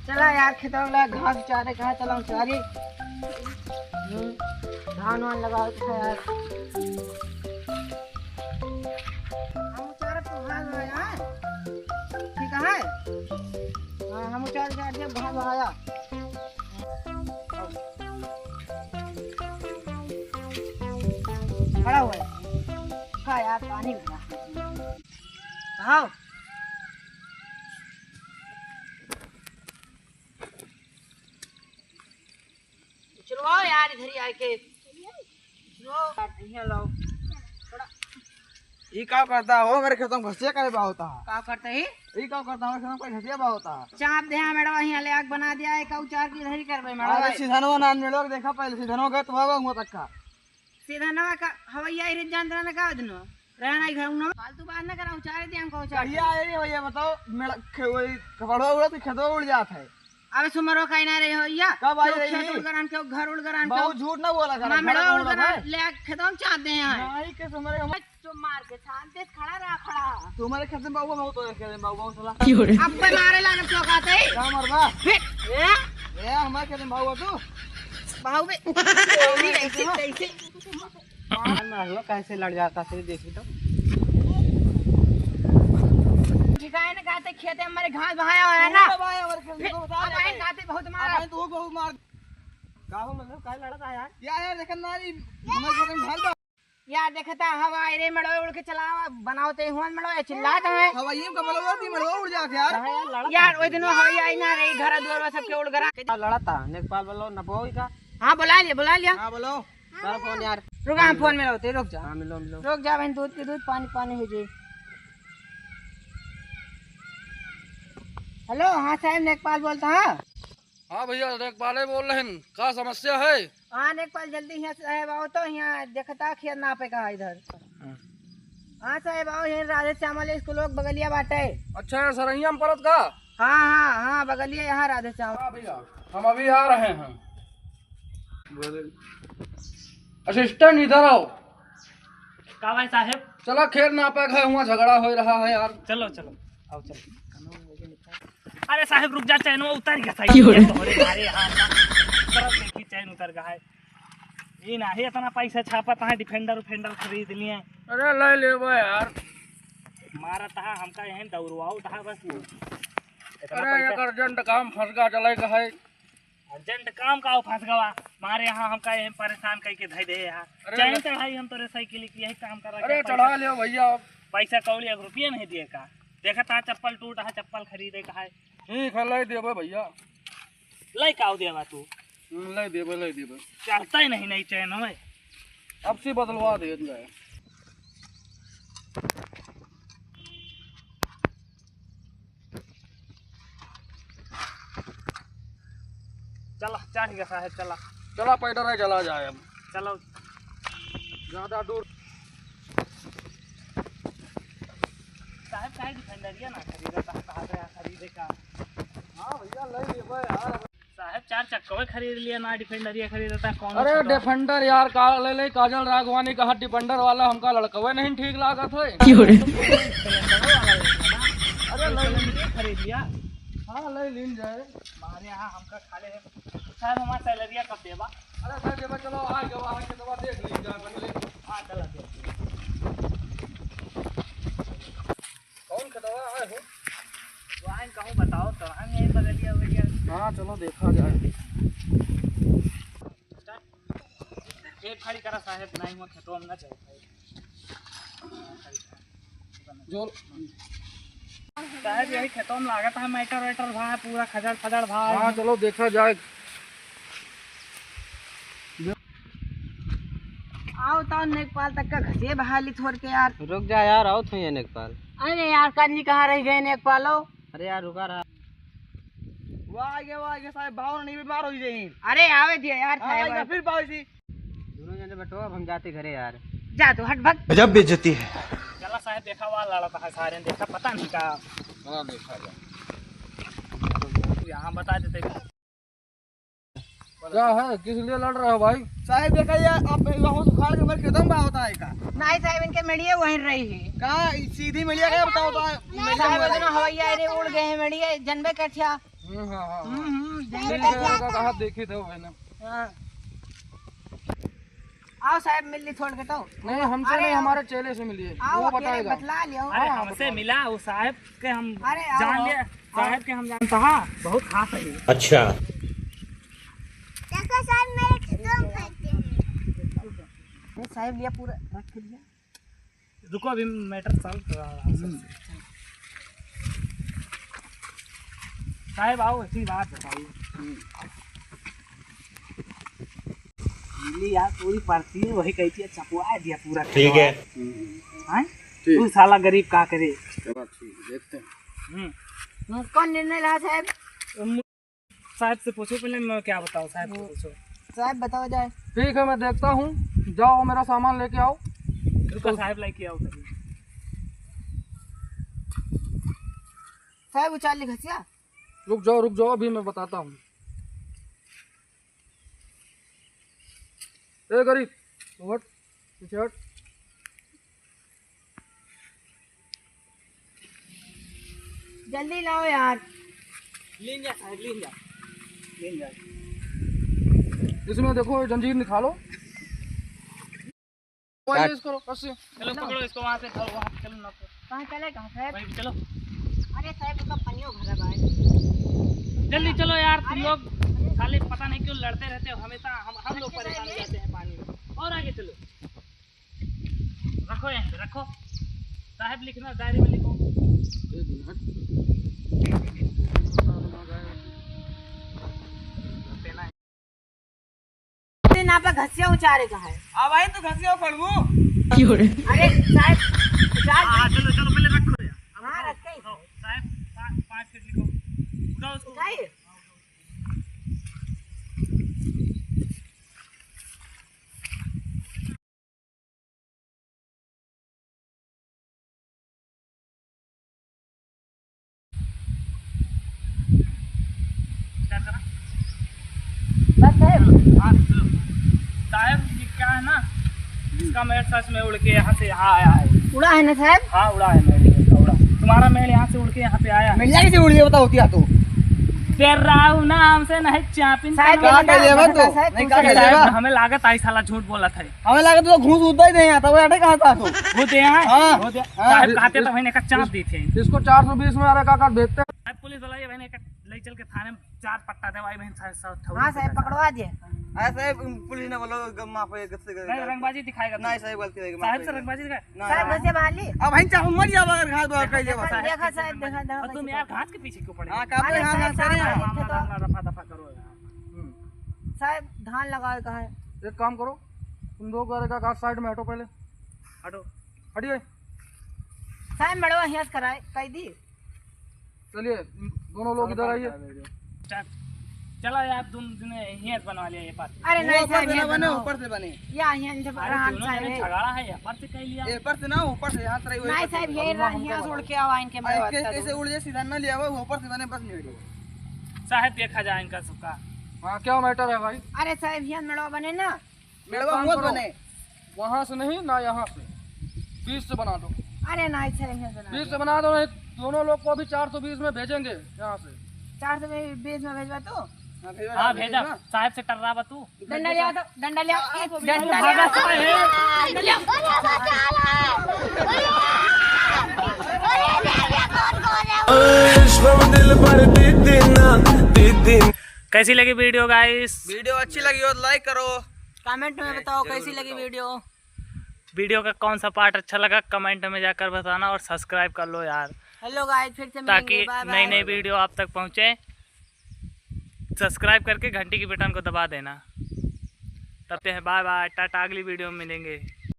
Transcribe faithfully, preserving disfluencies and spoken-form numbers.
चला यार, खेतवा वाला घास उचारे कहा, चला उचारी। हम्म, धान वान लगावे के है यार। हम उचारब तो घास भाया, ठीक है? हाँ, हम उचार उचार देब घास भाया। खड़ा हुआ है। खा यार, पानी पिया। हाँ। चलो आओ यार, इधर ही आके। चलो, यहाँ लाओ। ई का करता हो? मेरे खेतों में घसिया करे बा होता है। का करता है? ई का करता हो? खेतों में कोई घसिया बा होता है। चाप दे, हाँ, मैडम, यहाँ ले आग बना दिया है, का उचार की इधर ही करबे, मैडम। अरे, सीधनवा नान मिलो, देखा पहले सीधनवा गए तो बाबा हुआ तक का। सीधनवा का हवैया ही जान रहा ना का दिनो। रहना ही घर उन्होंने फालतू बात ना करा, उचारे दे हमको उचार कहिया के। आए रे भैया, बताओ, मेरा खे-, वही कपड़वा उड़ा तो खेतवा उड़ जात है। अबे सुमरो का ही ना रहे हो या? कब आई क्यों रही खेत है? उड़ गरान, क्यों घर उड़ गरान, बाबू क्यों झूठ ना बोला कर, माँ घर मेरा का उड़ उड़ा गरान है। ले आ, खेतवा में चाप दे यहाँ। नहीं के सुमरे हम तो मार के छान दे, खड़ा रहा, खड़ा। तुम्हारे खेत में बाबू, मैं तो खेत में बाबू, बाबू साला। अब पे मारे लागे तो कहते ही। क्या मरबा? फिर ए? ए, हमारे खेत में बाबू तू? बाबू बे, ऐसे, ऐसे। मार, मार लो, कैसे लड़ जाता, फिर देखी तो। ठिकाने ना कहते खेते में हमारे घास बहाया हुआ है ना। पूरा भाई हमारे खेत में तो बता अब रहे आए हैं। कहते बहुत मार। अब आए तो वो बहुत मार। का हो मतलब, काहे लड़त है यार? यार, यार, देखन ना, ई हमरे खेत में ढाल बा। यार, देखता हवा, अरे मड़ो उड़ के चलावा, बनाओ ते हुआ मड़ो, ये चिल्लात है। हवा ये का मड़ो, ती मड़ो उड़ जात यार। काहे यार, लड़त यार, है? ओइ दिन हवा आई ना रही, घर दुआर सबके उड़ गरा। आ, लड़त है, नेकपाल बोलो, न बोई का? हाँ, बुला लिया, बुला लिया। हाँ, बोलो। कर फोन यार। रुक, हाँ, फोन मिलाओ, ते रुक जा। हाँ, मिलो, मिलो। रुक जा, बहन, दूध के दूध, पानी, पानी हो जाए। हेलो, हाँ साहब, नेकपाल बोलता है। हाँ भैया, नेकपाले बोल रहे हैं, का समस्या है? हाँ नेकपाल, जल्दी यहाँ साहब आओ तो, यहाँ देखता खेत नापे का है इधर। हाँ। हाँ साहब आओ, यहाँ राधे श्याम वाले स्कूल के बगलिया बाटे। अच्छा, सरैया में पड़त का? हाँ, हाँ, हाँ, बगलिया यहाँ राधे श्याम। हाँ भैया, हम अभी आ रहे हैं। असिस्टेंट, इधर आओ। का भाई साहेब? चला, खेत नापे का है, हुआँ झगड़ा होइ रहा है यार। चलो, चलो, आओ, चलो। अरे साहेब, रुक जा, चैनवा उतर गया साहेब। क्यों रे? ये तोहरे मारे यहाँ का। तरफ देखी, चैन उतर गया है। ये ना है, इतना पैसा छापत है, डिफेंडर उफेंडर खरीद लिए। अरे, ले लेबे यार। मारत है, हमका यहीं दौड़वाओ था बस वो। इतना अरे, पैसा एक अर्जेंट काम फंस गया, चले का है। अर्जेंट काम का हो फंस गवा? मारे यहाँ हमका यहीं परेशान कइके धइ दे यहाँ। अरे चैन ले। चढ़ाई हम तोरे साइकिल की, यही काम कर रहा अरे है, चढ़ा पैसा। ले भैया। पैसा कौड़ी एक रुपया नहीं दिए का? देखा था चप्पल टूटा है, चप्पल खरीदे का है। ठीक है, ले देबे भैया। ले का देबा तू? हम्म, ले देबे, ले देबे। चलता ही नहीं, नहीं चैन हमें। अब से बदलवा दे जाए। चला, चढ़ गया साहेब, चला। चला, पैदल ही चला जाए अब। चलो। ज्यादा दूर। साहेब, काहे डिफेंडरिया ना खरीदे, कहा, कहा गया खरीदे का? हाँ भैया, ले लेबे यार। साहेब, चार चक्कवे खरीद लिया, ना डिफेंडरिया खरीदता, कौन अरे सा डिफेंडर यार, का ले ले, काजल राघवानी का डिफेंडर वाला, हमका लड़कवे नहीं ठीक लागत है। क्यों रे? अरे ले ले। खरीद लिया। हाँ, ले लीन जाए। मारे यहाँ हमका खा ले। साहेब, हमार सैलरिया कब देबा? अरे भाई, देबा, चलो, आ गवा, आ के दवा देख लीन जाए पहले। हाँ, चला दे। कौन खेतवा है हो? वहाँ कहूँ बताओ तो, हम यहीं बगलिया हो गया। हाँ, चलो देखा जाए। खेत खाली करा साहेब, नहीं हुआ खेतवा में ना चल पाए। जो साहेब यही खेतवा में लागत है, मैटर वैटर भा है, पूरा खजड़ फजड़ भा है। हाँ, चलो देखा जाए। आओ तो नेकपाल तक का घसे बहाली थोड़ के यार। रुक जा यार, आओ तो ये नेकपाल। अरे यार, कन्नी कहाँ रह गए नेकपालो? अरे यार, रुका रहा। वाह, ये वाह, ये साहब, भाव नहीं बीमार हो जाए। अरे आवे दिया यार, हाँ, साहब। ये फिर भाव जी। दोनों जने बैठो, अब हम जाते घरे यार। जा तू, हट भग। गजब बेइज्जती है। चला साहब, देखा वाह लड़त है सारे, देखा पता नहीं का। हाँ, देखा जा। तू यहाँ बता देते। क्या है, किस लिए लड़ रहे हो भाई? साहब देखा ये, आप बहुत उखाड़ के मेरे खेतों में होता है का? नहीं साहब, इनके मेड़िए वहीं रही है। का सीधी मेड़िया का बताओ तो? साहब, इतना हवाई अरे उड़ गए हैं मेड़िए, जनबे कर थिया। हम्म, हाँ, हाँ, हाँ। हम्म, हम्म, ठीक है, जाएगा। कहा देखी थे, है ना? हाँ। आओ साहब, मिल ली छोड़ के तो। नहीं, हमसे अरे नहीं, आओ। हमारे चेले से मिलिए, आओ, वो अकेले बताएगा। बतला लियो। अरे, हाँ, हमसे बताओ। मिला, वो साहब के हम अरे, आओ, जान आओ, लिया, आओ। साहब के हम जानता, हाँ, बहुत खास है। अच्छा। देखो सर, मेरे खिलौने खाते हैं। ये साहब लिया पूरा, रख के लिया। रुको, अभी matter solve कर रहा हूँ। हम्म। साहब, आओ, अच्छी बात बताइए। हम्म। मिली यार, पूरी परती है, वही कहती है, चपवा दिया पूरा ठीक है। खेतवा। हम्म। हाँ? ठीक। तू साला गरीब का करे? चलो, ठीक है, देखते हैं। हम्म। कौन निर्णय रहा साहब? साहब से पूछो पहले, मैं क्या बताऊँ, साहब से वो पूछो। साहब बताओ जाए। ठीक है, मैं देखता हूँ, जाओ मेरा सामान लेके आओ। रुको, साहब लेके आओ तभी। साहब उचार ली घसिया। रुक जाओ, रुक जाओ, अभी मैं बताता हूँ। ए गरीब, हट, पीछे हट। जल्दी लाओ यार। लीन जा साहब, लीन जा, लीन जा। इसमें देखो, ये जंजीर निकालो। वही काट। इसको रस्सी। चलो पकड़ो इसको, वहाँ से धरो, वहाँ से चलो ना। कहाँ चले, कहाँ साहब? वहीं पे चलो। अरे साहब, उसका पनियो भरा बा। जल्दी चलो यार, तुम अरे, लोग अरे। साले पता नहीं क्यों लड़ते रहते हो हमेशा, हम, हम लोग परेशान हो जाते हैं पानी में। और आगे चलो। रखो यहीं पे, रखो। साहब लिखना, डायरी में लिखो। एक मिनट। दिन आप घसिया उचारे का है। अब आई तो घसिया उखड़बू। अरे साहब, उचार हाँ, चलो, चलो, पहले रखो यार। हाँ, रख के ही। साहब, पा-, पाँच फीट लिखो। उठाओ उसको। उठाइए। बस है। हाँ, चलो। साहब, ये क्या है ना, इसका मेड़ सच में उड़ के यहाँ से यहाँ आया है। उड़ा है ना साहब? हाँ, उड़ा है मेड़, ये उड़ा। तुम्हारा मेड़ यहाँ से उड़ के यहाँ पे आया है। मेड़ यहाँ से उड़ गया, बताओ क्या तो? तेरा ना हमसे नहीं चापिन साहब, करना। ये का बता, कर लेबा बता तू? साहब, नहीं, तू का कर साहब, लेबा? हमें लागत आई साला झूठ बोलत है। हमें लागत तू घूस उतना ही नहीं आता, वो अटे कहाँ था तू? वो दे आए? हाँ। वो दे, हाँ। साहब कहते तो भाई ने का चाप दी थे। इसको चार सौ बीस में अरे काका बेचते हैं। साहब पुलिस वाला ये भाई ने का ले चल के थाने में चार पट्टा दे भाई बहन साहब, साहब ठौरी हाँ साहब, पकड़वा दिए। हाँ साहब, पुलिस ने बोलो, ग-, माफ है, गलती से नहीं, गलती। रंगबाजी दिखाएगा तू। नहीं साहब, गलती हो गई, माफ साहब कर से दिया। रंगबाजी दिखाएगा। नहीं, साहब, नहीं। कैसे बाहर ली? अब भाई चाहूँ मर जाओ अगर घास बाहर कर लिया बस। देखा साहब, देखा, देखा, और तुम देखा। यार घास के पीछे क्यों पड़े? हाँ, कापे अरे घास साहब, घास साहब, करे हैं। साहब, मामला, इनके तो मामला रफा दफा करो यार। हम्म। साहब, धान लगावे का है। एक काम करो, तुम दो करे का घास साइड में हटो पहले। हटो। हटिए। साहब, मड़वा हियास कराए, कह दी। चलिए, दोनों लोग इधर आइए। चल, चला यार, तुम जने हियास बनवा लिया ये पास। अरे वो नहीं ऊपर साहब, से ना हियास बने, बनाओ। ऊपर से बने। या हियास से अरे, आराम दोनों से जने है। झगड़ा है, ये ऊपर से कह लिया। ये ऊपर से ना, ऊपर से यहाँ से रही, नहीं ऊपर से साहब, बने। ये रहा, हियास उड़ के आवा इनके आ, में इसके, बता दो। ऐसे उड़ जाए, सीधा ना ले आवा, वो ऊपर से बने, बस नहीं उड़े। साहब, देखा जाए इनका सबका। हाँ, क्या मैटर है भाई? अरे साहब, हियास मड़वा बने ना। मेड़वा एक काम मत करो, बने। वहाँ से नहीं ना, यहाँ से, बीच से बना दो। अरे नहीं, सही है, बना बीच दो। से बना दो, नहीं दोनों लोग को अभी चार सौ बीस में भेजेंगे यहाँ से। चार सौ बीस में भेजवा तू? हाँ, भेजवा, हाँ, भेजवा। भेजा। साहब से टर्रावा तू। डंडा ले आओ तो, डंडा ले आओ। एक डंडा ले आओ। डंडा ले आओ। कैसी लगी वीडियो गाइस? वीडियो अच्छी लगी हो तो लाइक करो। कमेंट में बताओ कैसी लगी वीडियो। वीडियो का कौन सा पार्ट अच्छा लगा कमेंट में जाकर बताना और सब्सक्राइब कर लो यार, हेलो गाइस, फिर से ताकि मिलेंगे। Bye bye. नई नई वीडियो आप तक पहुँचे। सब्सक्राइब करके घंटी की बटन को दबा देना। तब तक बाय बाय, टाटा, अगली वीडियो में मिलेंगे।